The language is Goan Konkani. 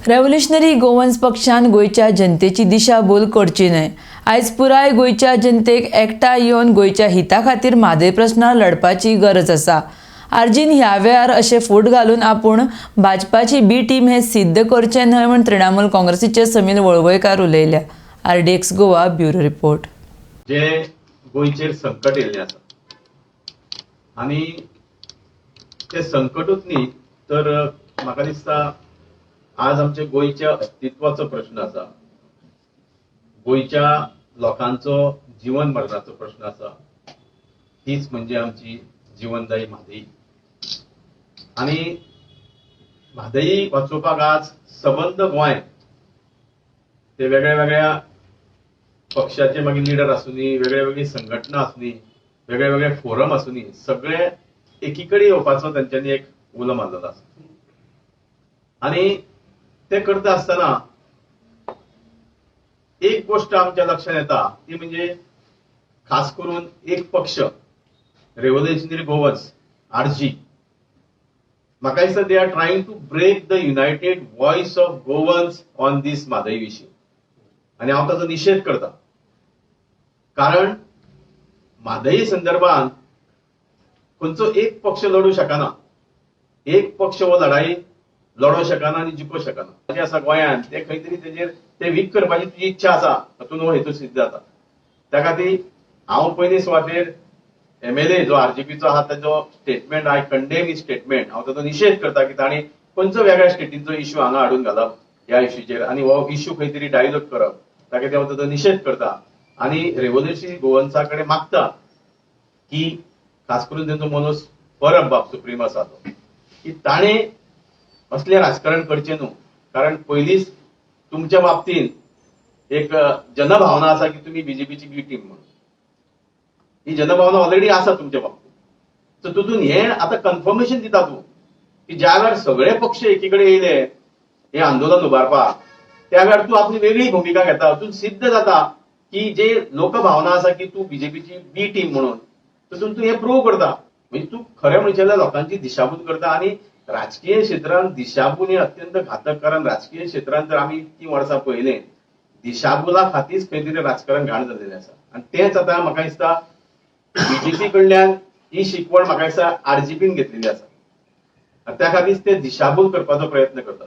रेव्होल्युशनरी गोवन्स पक्षान गोंयच्या जनतेची दिशाभूल करची न्हय. आयज पुराय गोंयच्या जनतेक एकठांय येवन गोंयच्या हिता खातीर म्हादय प्रस्नार लढपाची गरज आसा. आरजीन ह्या वेळार अशें फूट घालून आपूण भाजपाची बी टीम हें सिद्ध करचें न्हय म्हूण तृणमूल काँग्रेसीचे समील वळवयकार उलयल्या. RDX Goa, bureau report. जे गोंयचेर संकट येयल्लें आसा आनी तें संकटूच न्ही, तर म्हाका दिसता आज आमच्या गोंयच्या अस्तित्वाचो प्रश्न आसा, गोंयच्या लोकांचो जिवन मरणाचो प्रश्न आसा. तीच म्हणजे आमची जिवनदायी म्हादई आनी म्हादई वाचोवपाक आज सबंद गोंय, ते वेगळ्या वेगळ्या पक्षाचे मागीर लिडर आसुनी, वेगळे वेगळी संघटना आसुनी, वेगळे वेगळे फोरम आसुनी, सगळे एकी कडेन येवपाचो तांच्यांनी एक उलो मारलेलो आसा. आनी ते करता आसतना एक गोश्ट आमच्या लक्षात येता, ती म्हणजे खास करून एक पक्ष, रेव्होल्युशनरी गोवन्स, आरजी. म्हाका दिसता they are trying to break the united voice of Goans on this Mhadei issue आनी हांव ताचो निशेध करता, कारण म्हादई संदर्भात खंयचो एक पक्ष लढू शकना. एक पक्ष हो लढाई लढोवंक शकना आनी जिखोवंक शकना. जे आसा गोंयांत, ते खंय तरी तेजेर ते वीक करपाची तुजी इच्छा आसा, तातूंत हो हेतू सिद्ध जाता. त्या खातीर हांव पयली सुवातेर एमएलए जो आरजीपीचो आहा, ताचो statement, I condemn his statement. हांव ताचो निशेध करता की तांणी खंयचो वेगळ्या स्टेटींचो इश्यू हांगा हाडून घालप ह्या इश्यूचेर आनी हो इश्यू खंय तरी डायवर्ट करप. ताका खातीर हांव ताचो निशेध करता आनी रेव्होल्युशनरी गोवन्सा कडेन मागता की खास करून तेंचो मनोज परब बाब सुप्रीम आसा तो, की ताणें असलें राजकारण करचें न्हू, कारण पयलींच तुमच्या बाबतींत एक जनभावना आसा की तुमी बीजेपीची बी टीम म्हणून. ही जनभावना ऑलरेडी आसा तुमच्या बाबतींत. सो तितून हें आतां कन्फर्मेशन दिता तूं की ज्या वेळार सगळे पक्ष एकीकडे येयले हे आंदोलन उबारपाक, त्या वेळार तूं आपली वेगळी भुमिका घेता. तूं सिद्ध जाता की जे लोकभावना आसा की तूं बीजेपीची बी टीम म्हणून, तितून तूं हें प्रूव करता. म्हणजे तूं खरें म्हणचे जाल्यार लोकांची दिशाभूल करता आनी राजकीय क्षेत्रांत दिशाभूल ही अत्यंत घातक, कारण राजकीय क्षेत्रांत जर आमी इतकीं वर्सां पळयलें, दिशाभुला खातीर खंय तरी राजकारण घाण जाल्लेलें आसा. आनी तेंच आतां म्हाका दिसता बीजेपी कडल्यान ही शिकवण म्हाका दिसता आरजीपीन घेतलेली आसा आनी त्या खातीर ते दिशाभूल करपाचो प्रयत्न करतात.